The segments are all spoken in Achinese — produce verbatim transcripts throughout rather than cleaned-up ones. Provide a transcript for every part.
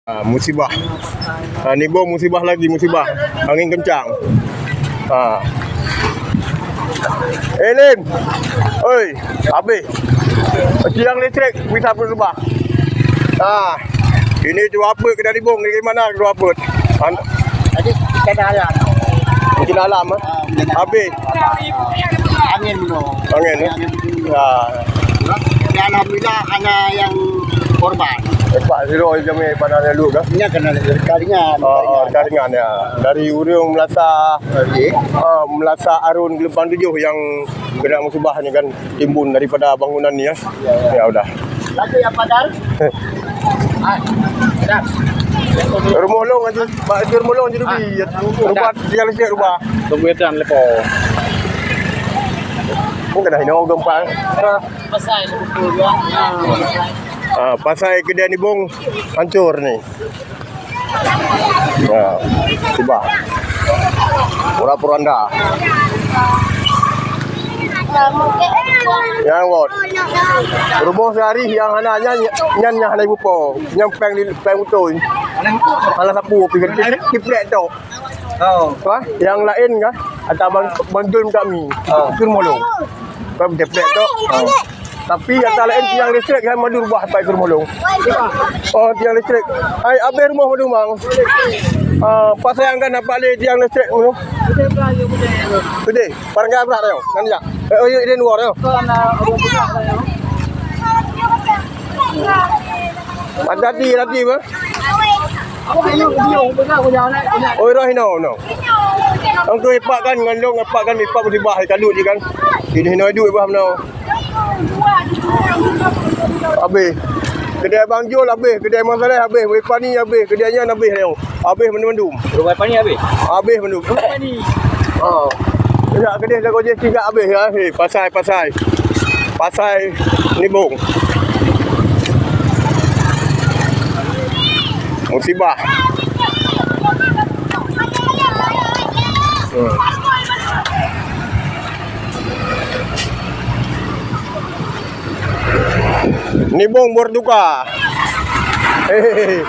Ah, musibah. Ah, Nibong musibah lagi, musibah. Angin kencang. Ah. Eh, Lin. Oi, habis. Tiang listrik bisa berubah. Ah. Ini tu apa kena Nibong, dari mana tu apa? An- Tadi kena alam. Mungkin alam, eh? Ah, mungkin alam. Habis. Angin tu. Angin, eh? Angin tu. Ya. Ya, alhamdulillah hana yang korban. Pak Zero jamé pada lalu dah. Nya kena reka ringan. Oh, oh, reka ringan, ya. Dari ureueng Melasa, ah, Melasa Arun Gelumpang Tujuh yang kena musibah ni kan, timbun daripada bangunan ni, ya. Ya udah. Lagi apa, Dar? Ah, dah. Rumoh long aja, Pak, itu rumoh long aja dulu. Ah, ya. Rubah, dia listrik rubah. Tunggu ya, Tuan, lepo. Mungkin dah hino gempa. Pasai. Ah, pasai kedai Nibong hancur ni. Ya, cuba. Pura-pura anda. Yang ngot. Rumoh sehari yang hana nyan, nyan yang hana ibu po. Yang peng di, peng betul. Hana sapu, pergi tiplek tu. Oh. Wah, yang lain kan? Atau bang, bang Jul minta mi. Oh. Itu mulu. Kan tiplek tu. Oh. Tapi yang lain tiang listrik kan madu rubah Pak Ikur Mulung. Oh, tiang listrik. Hai, habis rumah madu mang. Ah, pasang kan nampak le tiang listrik tu. Gede, parang berat tu. Kan ya. Eh, oh, ini luar tu. Hati-hati, hati apa? Oi, roh hino, no. Orang tu ipak kan, ngandung ipak kan, ipak musibah, kalut je kan. Ini hino duit bah mano. Habis. Kedai Bang Jul habis, kedai Mak Saleh habis, Wei Pani habis, kedai nyan habis nyoe. Habis mandum-mandum. Rumah Pani habis? Habis mandum. Rumah Pani. Ha. Ya, kedai Dago Jesi habis ya. Hei, pasai, pasai. Pasai Nibong. Musibah. Hmm. Nibong berduka. Hehehe.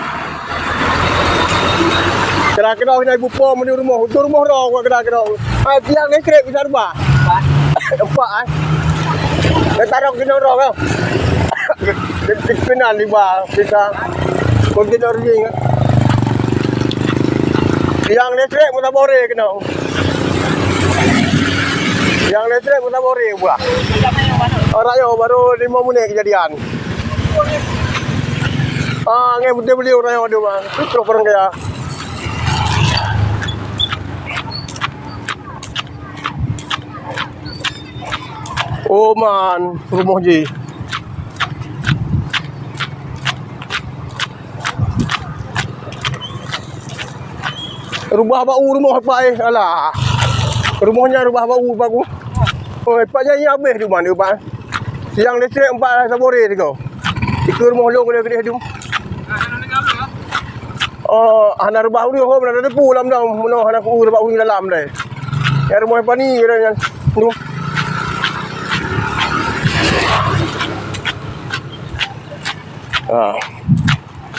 Kira-kira kena ibu po meni rumoh. Itu rumoh roh kira-kira. Ah, tiang listrik bisa rubah. Empat, eh. Dia taruh kena roh kan. Kenal di bawah kita. Kontainer ni kan. Tiang listrik pun tak boleh kena. Yang listrik pun tak boleh buah. Orang yo baru lima menit kejadian. Ah, ngai beutôi beliau orang yo aduh bang. Terus orang kaya. Oh man, rumoh jih. Rubah bak u rumoh Pak eh. Alah. Rumoh nyan rubah bak u baku. Oh, Pak nyan habéh tu mana Pak. Tiang listrik empat sabore tiga. Tiga rumoh long kena gede tu. Oh, hana rubah ureueng ho, hana teupeu lam dong. Meunoe hana ku rubah ureueng dalam dai. Ya rumoh Pani kira nyan. Tu. Ha.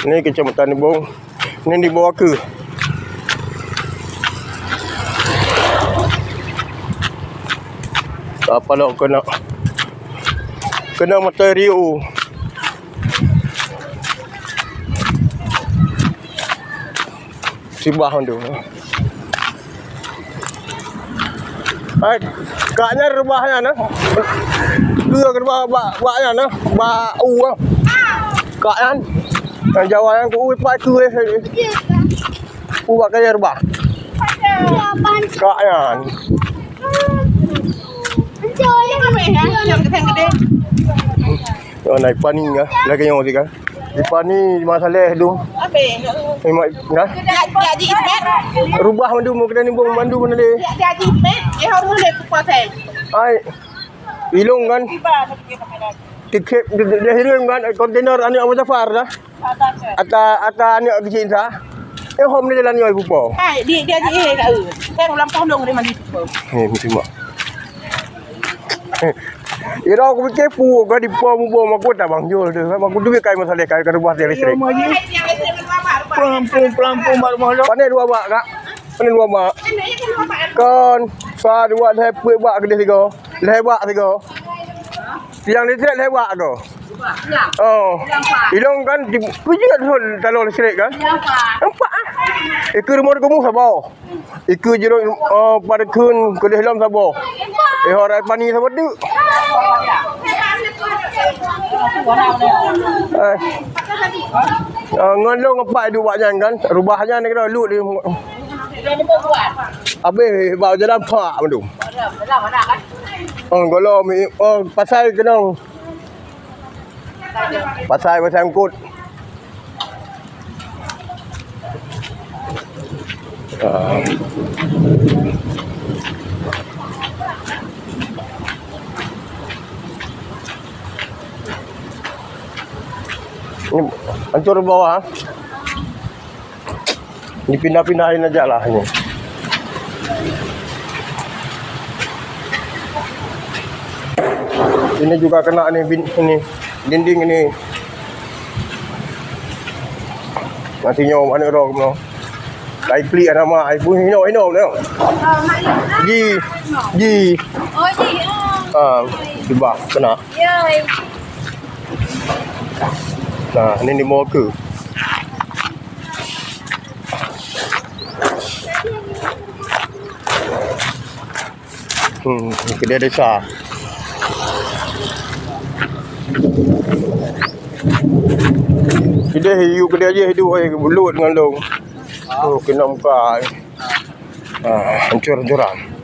Ni Kecamatan Nibong. Ni di bawah ke. Apa nak kena? Kena mata riu. Sibah tu. Hai, kak nyan rubah nyan, eh. Dua rubah bak, bak nyan, eh. Bak u, eh. Kak nyan. Yang Jawa yang ku u, pak ku, eh. U bak kaya rubah. Kak nyan. Oh, naik Pani ya. Lagi yang tiga. Di Pani masalah tu. Memang, nah. Rubah mandu mau kena nimbung mandu mana deh. Ai. Ilung kan. Tiket di, di, di hiring kan kontainer aneuk Abu Jafar dah. Ata, ata aneuk kecil sa. Eh, hom ni jalan nyoi pupo. Hai, di, dia di eh kat. Kan ulang pondok dia mandi pupo. Ni mesti mak. Ira aku fikir pu ka di pom bom aku tak Bang Jul tu. Aku duit kai masalah kai ke rumah dia listrik. Pelampung, pelampung, baru malam. Pane dua bak, Kak? Pane dua bak? Kon, sa dua lhèe peuet bak keudeh sigoe. Lhèe bak sigoe. Tiang listrik lhèe bak sigoe. Oh. Ilong kan di, peujeuet thon taloe listrik kan? Nampak ah. Ikeu rumoh geumu saboh. Ikeu jeuet, oh, pada kheun keudeh lom saboh. Eh, orang pani saboh tu. Eh. Ah, ngon lôn ngon pak duek bak nyan kan. Rubah nyan ni kena lut dia. Habis bak jalan pak mandum. Oh, golom, oh, pasai kenong. Pasai, pasai angkut. Ah. Ni hancur bawah. Dipindah-pindahin aja lah ni. Ini juga kena ni, bin-, ini dinding ini. Masih nyoe aneuk droe keunoe. Lai plik aneuk mak, ai pun hino-hino nyoe. Ji, ji. Oh, ji. Ah, cuba kena. Nah, ini di muka. Hmm, keudè desa. Keudè yue keudè jih duek, eh, bulut ngon lôn. Oh, keunoe muka. Ah, hancur-hancuran.